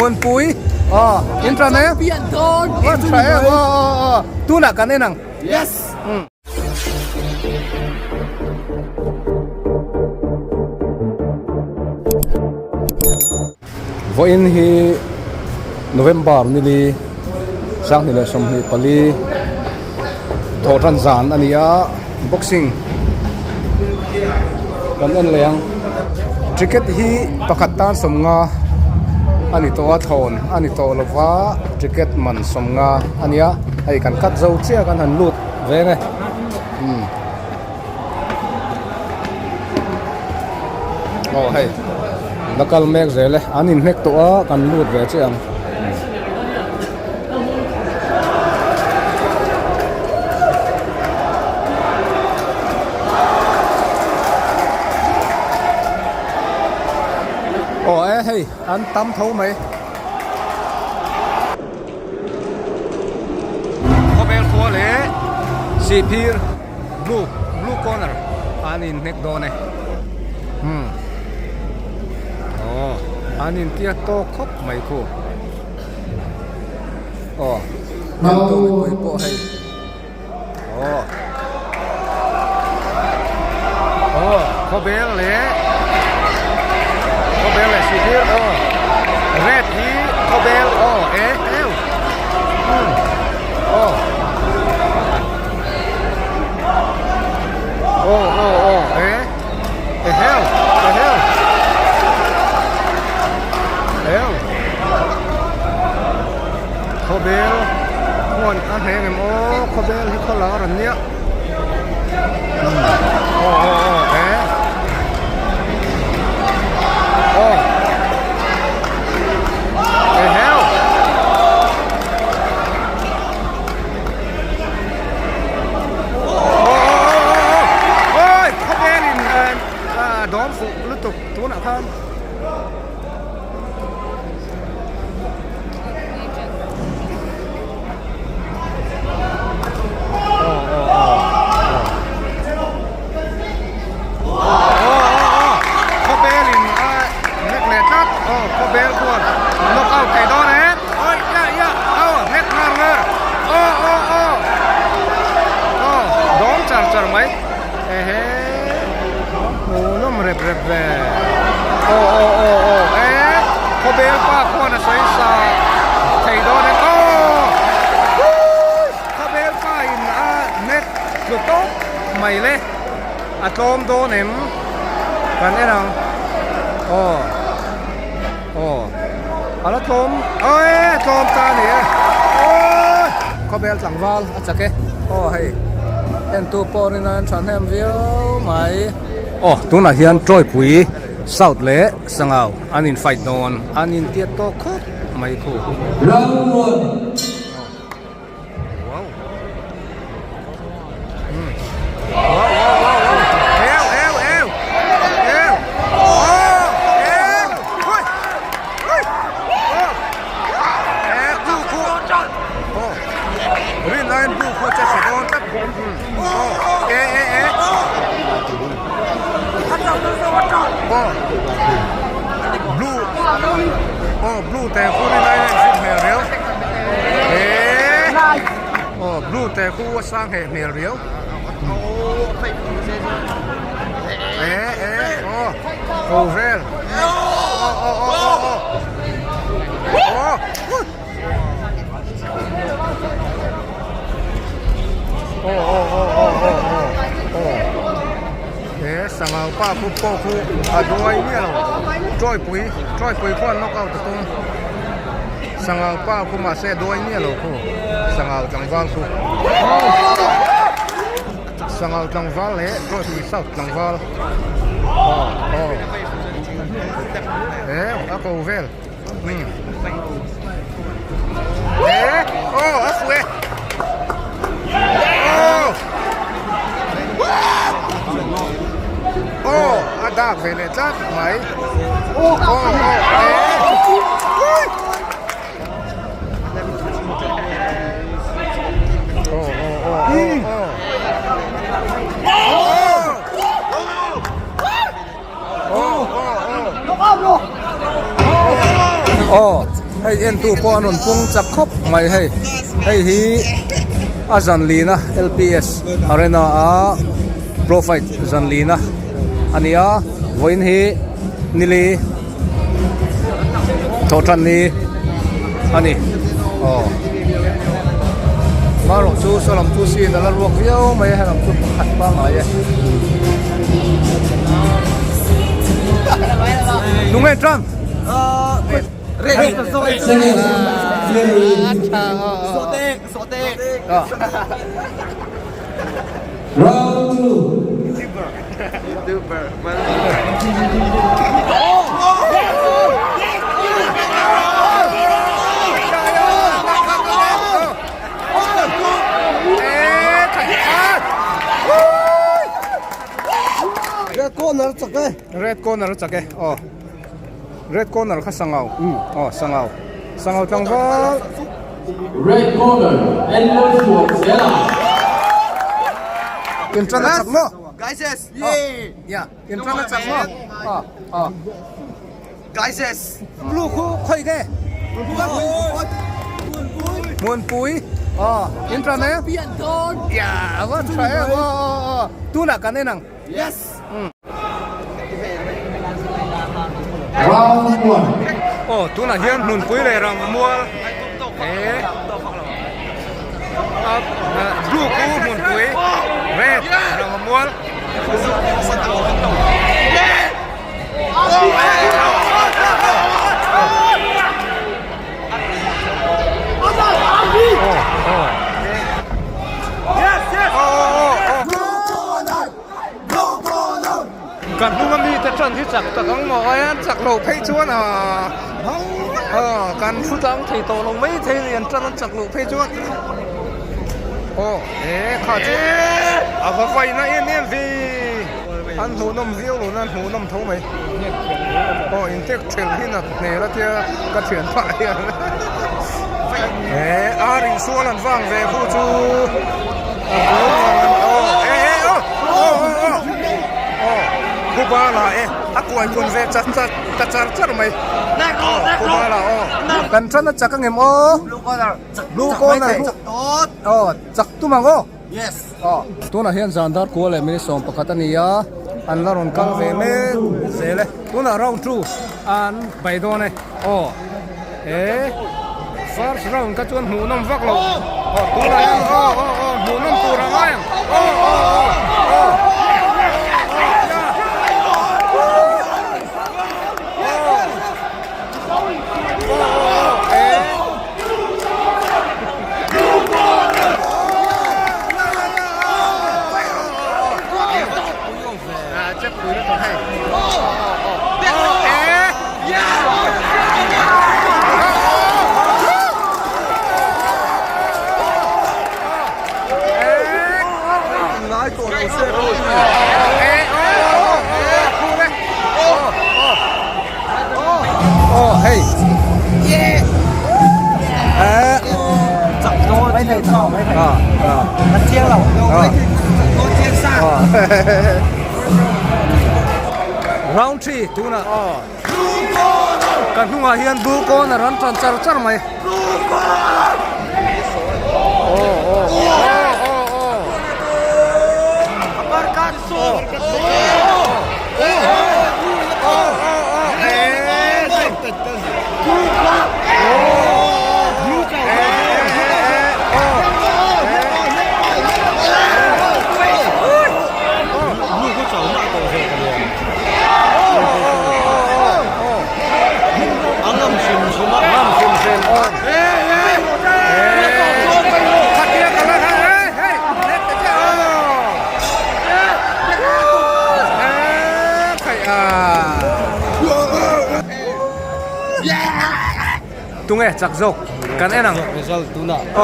Muanpui aw in tran em? Champion dawn! In tha em aw aw aw tunah kan en ang. Yes! Vawiin hi November nili 2024 thawhtan zan a ni a boxing kan en leh ang ticket hi pakhat tan sawmnga a ni tawh a thlawn a ni tawh lova ticket man sawmnga a ni a hei kan cut zo chiah kan han lut veng e umm aw hei la kal mek zel e an inhnek tawh a kan lut ve chiah ang. Aw e hei an tam tho mai. Khawvel khua leh Sihphir blue blue corner an inhnek dawn e umm aw an intiat tawk khawp mai khu aw entu mipui pawh hei aw aw khawvel leh khawvel leh Sihphir aw red hi khawvel aw e eu umm aw. Aw aw aw e eheu eheu eheu khawbel khuan a hneng em aw khawbel hi khaw lar an nia aw aw aw e aw eheu. Khawvelin dawm fuh lutuk tunah khan. Khawvelin a nek leh tlat aw khawvel khuan knock out thei dawn em. Oi ya ya aw nek ngar ngar aw aw aw aw dawm char char mai ehe hmuhnawm rep rep ve aw aw aw aw e khawbel pa khuan a sawi sa thei dawn em aw khawbel pa in a nek tlu tawp mai le a tlawm dawn em kan en ang aw. Aw a la tlawm awi a tlawm ta a ni e awi khawbel tlangval a chak e aw hei entu pawh rin an thahnem viau mai aw tunah hian tawipui south leh sangau an in fight dawn an in tiat tawk khawp mai khu. Round 1. Blue te khu ni lai a hmel riau aw blue te khu a sang heh hmel riau e e aw ko vel aw aw aw aw aw aw aw aw aw aw aw he sangau pa khu pawh khu a duai miah lo tawipui tawipui khuan knock out a tum. Sangau pa khu mahse a duai miah lo khu sangau tlangval khu sangau tlangval leh Tawipui South tlangval aw aw e a ko vel umm e aw a fuh e aw aw a dak ve leh tlat mai aw aw e. Aw. Hei entu pawh an rawn pung chak khawp mai hei. Hei hi a zan lina LPS Arena a pro fight zan lina a ni a. Vawiin hi nili thawhtan ni a ni. Aw marawh chu saw lam chu sin a la ruak viau mai a helam chu pakhat pangngai e. Nunge Trump. Round 2. Red corner chak e. Red corner chak e. Aw. Red corner kha sangau. Aw sangau. Sangau tlangval. Red corner Enlon Suam Zela. In tan a chak maw? Guys yeah. Yeah. In tan a chak maw? Aw aw. Guys. Blue khu khawi nge? Hmunpui. Aw in tan e? Yeah a va tha em aw aw aw. Tunah kan en ang. Yes. Round 1. Aw tunah hian hmunpui leh rang mual he a blue khu hmunpui red rang mual. Kan hnung a mite tan hi chak tak ang maw ai an chak loh phei chuan aaa aw kan thu tlang thei tawh lo mai thei a ni an tan an chak loh phei chuan aw he kha chu a va vaina em em ve an hmuhnawm viau lo na an hmuhnawm tho mai aw intek thelh hi nat hmel a tia ka thian phah hian he ar insual an vang ve hu chu a bul aw e e aw aw aw aw khuba la e a kuai kun ve chat chat ta char char mai aw khuba la aw kan tan a chak angem aw blue corner aw chak tum ang aw. Yes. Aw. Tunah hian zan dar kua leh minute 11 a ni a, an la rawn kal ve mek zel e. Tunah round 2 an bai dawn e. Aw. He first round kha chuan hmuhnawm vak lo. Aw tunah hian aw aw aw hmuhnawm tur a ngai ang. Aw aw aw aw. Aw hei eh ah ah ah round 3 tunah kan hnungah hian blue corner an tan char char mai aw aw aw aw aw Tunge chak zawk kan en ang. Result tunah. Oh.